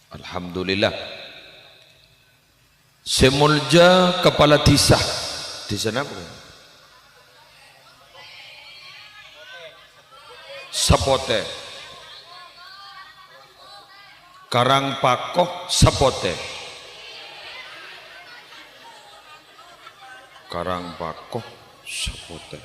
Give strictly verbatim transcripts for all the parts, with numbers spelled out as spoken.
Alhamdulillah. Sè molja kapala dhisa. Dhisa napa? Sapotè. Karangpako Sapotè. Karangpako Sapotè.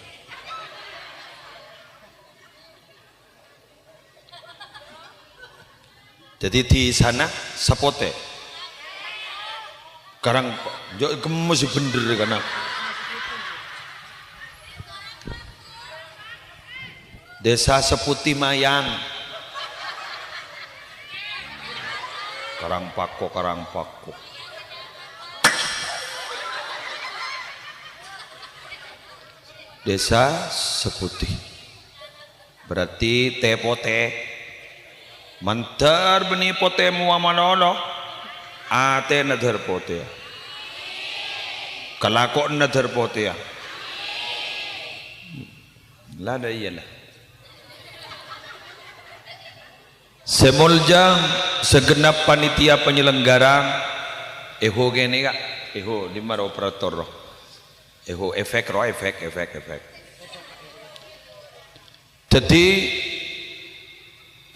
Dhâddhi dhisa Sapotè. Karang, jhâ' kemma sè bhendher kana. Dhisa Saputih Mayang. Karangpako, Karangpako. Dhisa Saputih. Berarti tè-potè. Mandhâr bânnè potè mowa malolo. Atèna dhâr potèya. Kalakowanna dhâr potèya. La, la, iyâ, la. Sè molja segenap panitia penyelenggara, èho kènè', Ka'. Èho, dimma operator, ro? Èho, efek, ro, efek, efek, efek. Dhâddhi,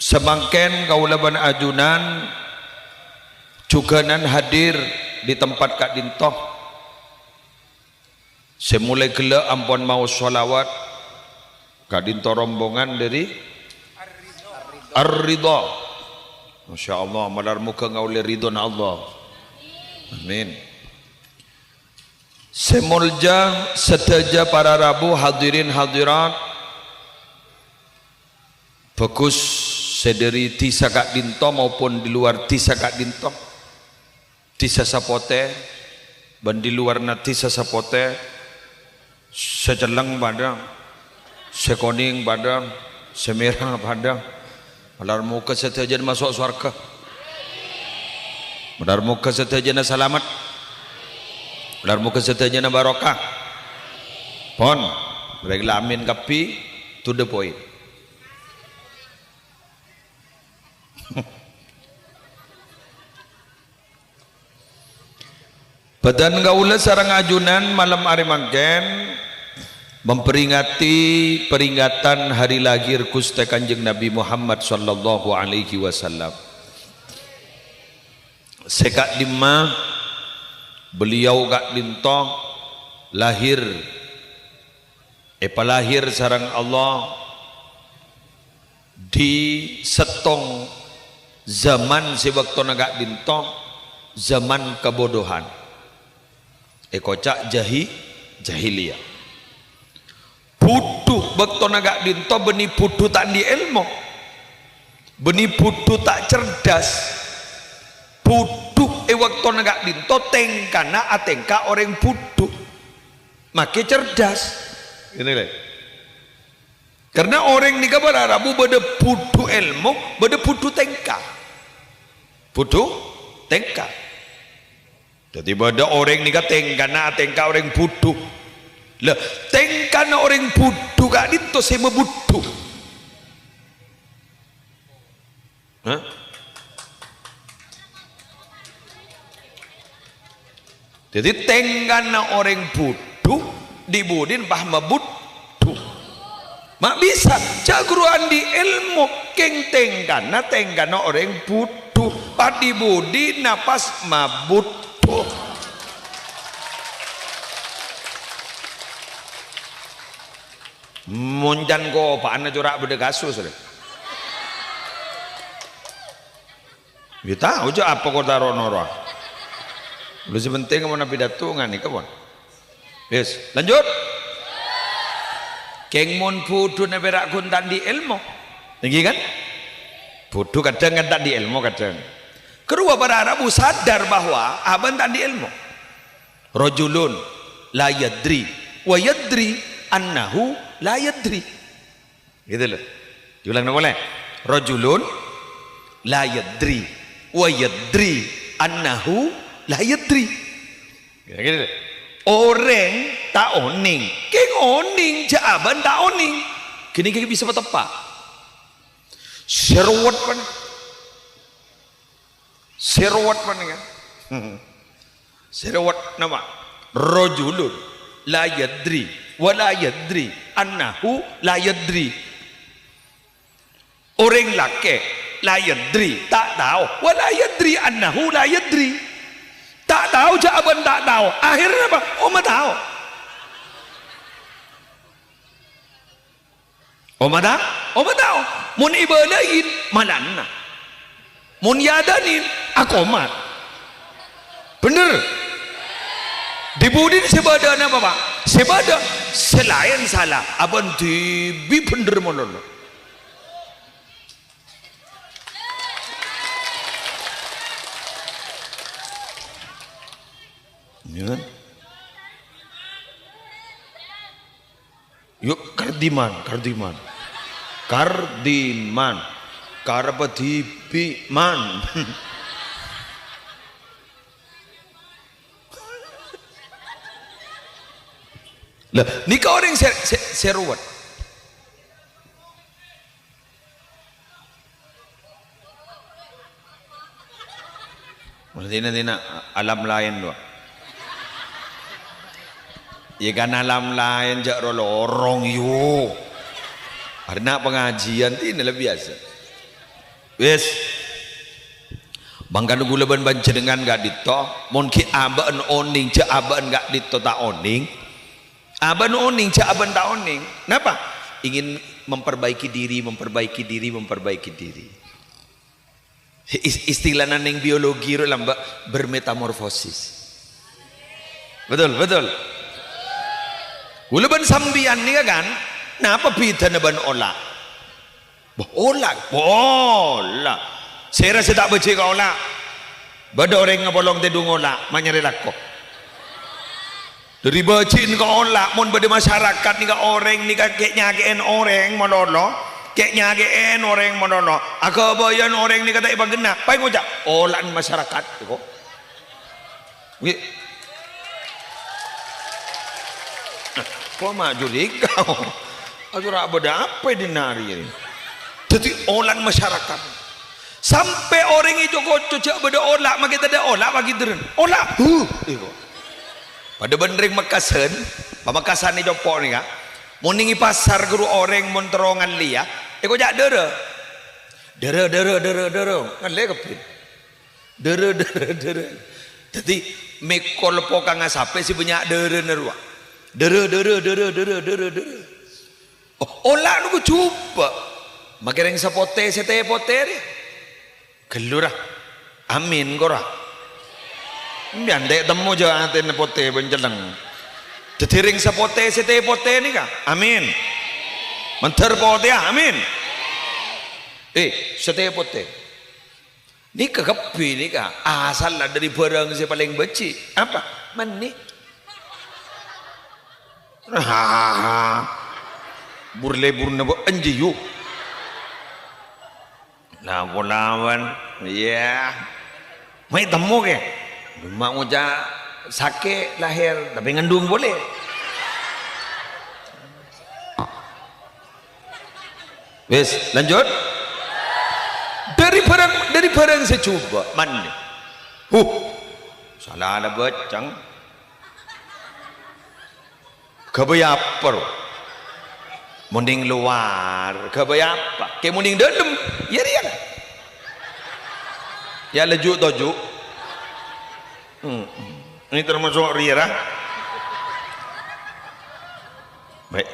samangkèn kaulâ bân ajunan jhughânan hadir di tempat ka'dinto. Sè molaè ghellâ' ampon maos shalawat ka'dinto rombongan dhâri Ar-Ridha. Masya Allah, malar moghâ ngaollè ridhona Allah. Amin. Sè molja sadhâjâ para rabu, hadirin hadirat, bhâghus sè dhâri dhisa ka'dinto maupun di luar dhisa ka'dinto, dhisa Sapotè bân di luarna dhisa Sapotè, sè celleng padâ, sè konèng padâ, sè mèra padâ. Malar moghâ sadhâjâna maso' sowarghâ. Malar moghâ sadhâjâna salamet. Malar moghâ sadhâjâna barokah. Pon, rèng la amin kabbhi, to the point. Bâdân kaulâ sareng ajunan malem arè mangkèn memperingati peringatan hari lahir Ghustè Kanjeng Nabi Muhammad sallallahu alaihi wasallam. Sè ka'dimma beliau ka'dinto lahir, èpalahir sareng Allah di sèttong zaman sè bâktona ka'dinto zaman kebodohan. Èkoca' jahi-, jahiliyah. Budhu bâktona ka'dinto bânnè budhu ta' andi' èlmo. Bânnè budhu ta' cerdas. Budhu è bâktona ka'dinto tèngkana atèngka orèng budhu. Makè cerdas. Ngènè, lè. Karna orèng nèka para rabu bâdâ budhu èlmo, bâdâ budhu tèngka. Budhu tèngka. Dhâddhi bâdâ orèng nèka tèngkana atèngka orèng budhu. Lah, tèngkana orèng budhu ka'dinto sè mabudhu. Hah? Dhâddhi, tèngkana orèng budhu, dhi-budhina pas mabudhu. Ma' bisa, jhâ' ghuru andi' èlmo, kèng tèngkana, tèngkana orèng budhu. Pas dhi-budhina pas mabudhu. Mon can kopa'na cora' bâdâ kasus, rè. Ya tao jhâ' apa kok taro noro'. Lu sè penting mon pidato nganèka, pon. Yes, lanjut. Kèng mon budhuna pèra' ghun ta' andi' èlmo. Èngghi kan? Budhu kadhâng kan ta' andi' èlmo kadhâng. Karowa para rabu sadar bahwa abâ'na ta' andi' èlmo. Rajulun la yadri wa yadri annahu la yadri. Gitu loh. Diulang polè. Rajulun la yadri wa yadri annahu la yadri. Ya, gitu loh. Orèng ta' onèng, kèng onèng jhâ' abâ'na ta' onèng. Ghânèka bisa pateppa'. Sè ruwet, pon. Sè rowet panèka. Sè rowet napa? Rajulun la yadri wa la yadri annahu la yadri. Orèng lakè' la yadri, ta' tao, wa la yadri annahu la yadri. Ta' tao jhâ' bân ta' tao. Akhèrra napa? Omma tao. Omma ta-, omma tao. Mon èbâlâi, malana. Mon èadâni, akomat. Bhender. Di-budi sè bâdâ napa, Pa'? Sè bâdâ, sè laèn sala, abâ' dhibi' bhender malolo. Iyâ kan? Yu', kardiman, kardiman. Kardiman. Karebbhâ dhibi', man. Lah, nèka orèng sè, sè, sè rowet. Maksudnya, tina alam laèn, Pak. Iyâ kan alam laèn, jhâ' ro-lorong, yu. Arèna pangajiân, tina la biyasa. Wis. Mangkana kaulâ bân panjhennengngan ka'dinto, mon ghi' abâ'na onèng, jhâ' abâ'na ka'dinto ta' onèng. Abâ'na onèng, jhâ' abâ'na ta' onèng. Napa? Ingin memperbaiki diri, memperbaiki diri, memperbaiki diri. Is-, istilana neng biologi ro lambâ' bermetamorfosis. Betul, betul. Kaulâ bân sampèyan nèka kan, napa bhidhâna bân ola'? Bâh, ola', ola'. Sèra sè ta' bâjhi' ka ola'? Bâdâ orèng ngapolong tèdung ola', ma' nyarè lako. Dhâri bâjhi'na ka ola', mon bâdâ masyarakat nèka orèng nèka kè'-nyakè'èn orèng malolo, kè'-nyakè'èn orèng malolo, aghâbâyân orèng nèka ta' èpaghenna, paèng ngoca', "Ola'na masyarakat," èko. Ngghi. Ko ma' curiga. Aduh, ra bâdâ apa è dinna' rèya? Dhâddhi ola'na masyarakat. Sampè' orèng èco-koco jhâ' bâdâ ola', makè tadâ' ola', makè dârân. Ola', huh, èko. Padâ bân rèng Mekkasân, Pamekkasan è compo' nèka. Mon nèng è pasar ghâru orèng mon terro ngallè, yâ, èkoca' dârâ. Dârâ, dârâ, dârâ, dârâ. Ngallè kabbhi. Dârâ, dârâ, dârâ. Dhâddhi, mèkol pokangnga sapè sè bânnya' dârâna rowa. Dârâ, dârâ, dârâ, dârâ, dârâ, dârâ. Oh, ola' nonggu jhubâ'. Makè rèng sapotè, sè tè-potè rè. Ghâllu, ra. Amin, ko, ra. Sampèyan ta' temmo jhâ' atèna potè bân celleng. Dhâddhi rèng sapotè, sè tè-potè nèka. Amin. Mandhâr potèya. Amin. Eh, sè tè-potè. Nèka kabbhi nèka asalla dhâri bhârâng sè palèng bâji'. Apa? Mennè. Burlè-burna bâ' enjâ, yu. Nah, polawan. Iyâ. Mai temmo, kè. Coma ngoca' sakè' lahèr, tapè ngandung polè. Wis, lanjut. Dhâri bhârâng, dhâri bhârâng sè jhubâ', mennè. Huh, sala la bâceng. Ghâbây apa, ro? Mon nèng lowar, ghâbây apa? Kè mon nèng dâlem, yâ rèya. Yâ laju toju'. Hmm. Ini termasuk rèya, ra? Bâ-,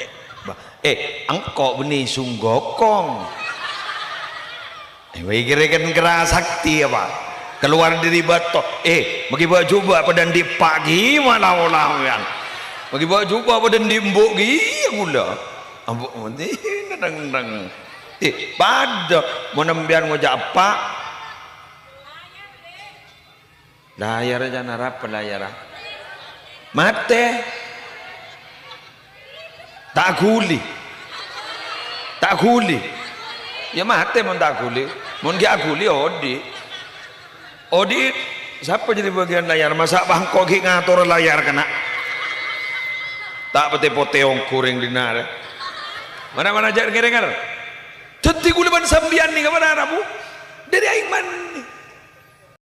bâ-, eh, engko' bânnè sunggokong. Eh, wè kèrè kan kèra sakti apa? Kalowar dhâri bâto. Eh, maghi bâ' jhubâ' padâ andi' eppa' ghi' ma' la-ola sampèyan. Maghi bâ' jhubâ' padâ andi' embu' ghi' kaulâ. Embu' neng-neng. Eh, padâ mon sampèyan ngoca' eppa'. Layarra can Arab, layarra. Matè. Ta' ghuli. Ta' ghuli. Yâ matè mon ta' ghuli. Mon ghi' aghuli, odi'. Odi', sapa jadi bagian layar? Masa' bâ' engko' ghi' ngator layar kèna? Ta' potè-potè ongghu rèng dinna' rè. Mana-mana jhâ' ngèrèngèr. Dhâddhi kaulâ bân sampèyan nèka para rabu. Dhâri aèng mannè.